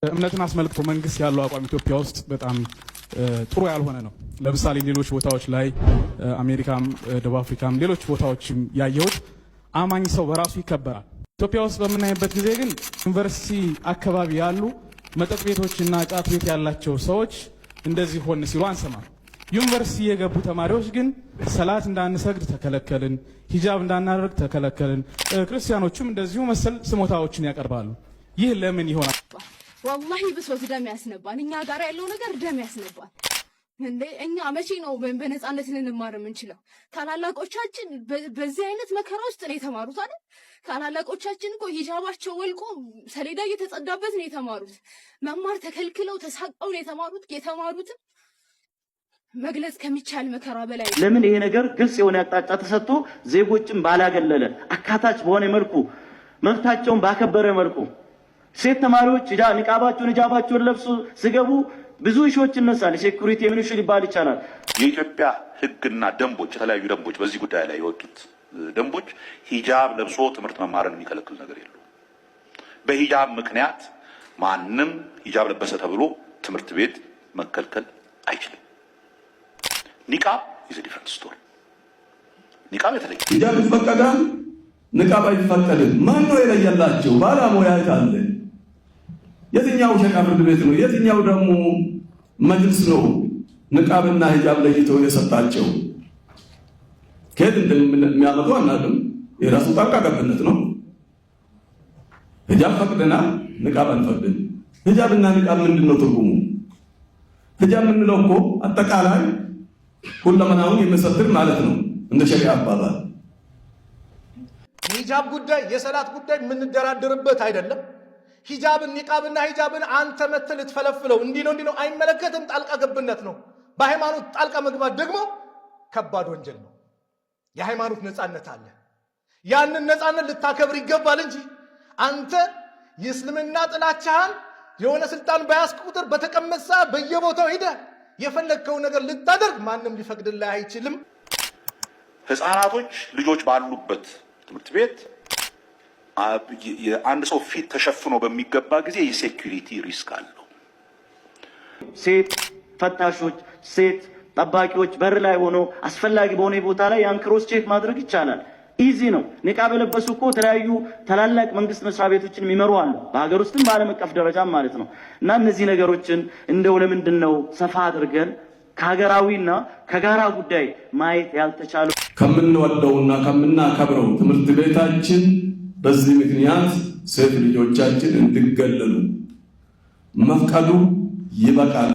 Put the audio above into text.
እምነትን አስመልክቶ መንግስት ያለው አቋም ኢትዮጵያ ውስጥ በጣም ጥሩ ያልሆነ ነው። ለምሳሌ ሌሎች ቦታዎች ላይ አሜሪካም፣ ደቡብ አፍሪካም ሌሎች ቦታዎችም ያየሁት አማኝ ሰው በራሱ ይከበራል። ኢትዮጵያ ውስጥ በምናይበት ጊዜ ግን ዩኒቨርሲቲ አካባቢ ያሉ መጠጥ ቤቶችና ጫት ቤት ያላቸው ሰዎች እንደዚህ ሆን ሲሉ አንሰማም። ዩኒቨርሲቲ የገቡ ተማሪዎች ግን ሰላት እንዳንሰግድ ተከለከልን፣ ሂጃብ እንዳናደርግ ተከለከልን። ክርስቲያኖቹም እንደዚሁ መሰል ስሞታዎችን ያቀርባሉ። ይህ ለምን ይሆናል? ወላሂ ብሶት ደም ያስነባል። እኛ ጋር ያለው ነገር ደም ያስነባል። እንዴ እኛ መቼ ነው በነፃነት ልንማር የምንችለው? ታላላቆቻችን በዚህ አይነት መከራ ውስጥ ነው የተማሩት አይደል? ታላላቆቻችን እኮ ሂጃባቸው ወልቆ ሰሌዳ እየተጸዳበት ነው የተማሩት። መማር ተከልክለው ተሳቀው ነው የተማሩት። የተማሩትም መግለጽ ከሚቻል መከራ በላይ። ለምን ይሄ ነገር ግልጽ የሆነ አቅጣጫ ተሰጥቶ ዜጎችን ባላገለለ፣ አካታች በሆነ መልኩ፣ መብታቸውን ባከበረ መልኩ ሴት ተማሪዎች ንቃባቸውን ሂጃባቸውን ለብሶ ሲገቡ ብዙ issue ዎች ይነሳል። የ security የምን issue ሊባል ይቻላል። የኢትዮጵያ ሕግና ደንቦች፣ የተለያዩ ደንቦች፣ በዚህ ጉዳይ ላይ የወጡት ደንቦች ሂጃብ ለብሶ ትምህርት መማርን የሚከለክል ነገር የለውም። በሂጃብ ምክንያት ማንም ሂጃብ ለበሰ ተብሎ ትምህርት ቤት መከልከል አይችልም። ኒቃብ is different story። ኒቃብ የተለየ ሂጃብ ይፈቀዳል፣ ንቃብ አይፈቀድም። ማን ነው የለየላቸው? ባለሙያ አለ። የትኛው ሸሪዓ ፍርድ ቤት ነው? የትኛው ደግሞ መጅልስ ነው ንቃብና ሂጃብ ለይተው የሰጣቸው? ከየት እንደሚያመጡ አናውቅም። የራሱ ጣልቃ ገብነት ነው። ሂጃብ ፈቅደናል፣ ንቃብ አንፈቅድም። ሂጃብና ንቃብ ምንድን ነው ትርጉሙ? ሂጃብ የምንለው እኮ አጠቃላይ ሁለመናውን የሚሰትር ማለት ነው እንደ ሸሪዓ አባባል። የሂጃብ ጉዳይ፣ የሰላት ጉዳይ የምንደራደርበት አይደለም። ሂጃብን ኒቃብና ሂጃብን አንተ መተህ ልትፈለፍለው እንዲህ ነው እንዲህ ነው አይመለከትም። ጣልቃ ገብነት ነው። በሃይማኖት ጣልቃ መግባት ደግሞ ከባድ ወንጀል ነው። የሃይማኖት ነፃነት አለ። ያንን ነፃነት ልታከብር ይገባል እንጂ አንተ የእስልምና ጥላቻህን የሆነ ስልጣን በያዝክ ቁጥር በተቀመጥክ በየቦታው ሂደህ የፈለግከው ነገር ልታደርግ ማንም ሊፈቅድልህ አይችልም። ህፃናቶች ልጆች ባሉበት ትምህርት ቤት የአንድ ሰው ፊት ተሸፍኖ በሚገባ ጊዜ የ security risk አለው። ሴት ፈታሾች፣ ሴት ጠባቂዎች በር ላይ ሆኖ አስፈላጊ በሆነ ቦታ ላይ ያን cross check ማድረግ ይቻላል። Easy ነው። ኒቃብ የለበሱ እኮ የተለያዩ ታላላቅ መንግስት መስሪያ ቤቶችን የሚመሩ አሉ፣ በሀገር ውስጥም በዓለም አቀፍ ደረጃም ማለት ነው። እና እነዚህ ነገሮችን እንደው ለምንድን ነው ሰፋ አድርገን ከሀገራዊና ከጋራ ጉዳይ ማየት ያልተቻለው? ከምንወደውና ከምናከብረው ትምህርት ቤታችን በዚህ ምክንያት ሴት ልጆቻችን እንዲገለሉ መፍቀዱ ይበቃል።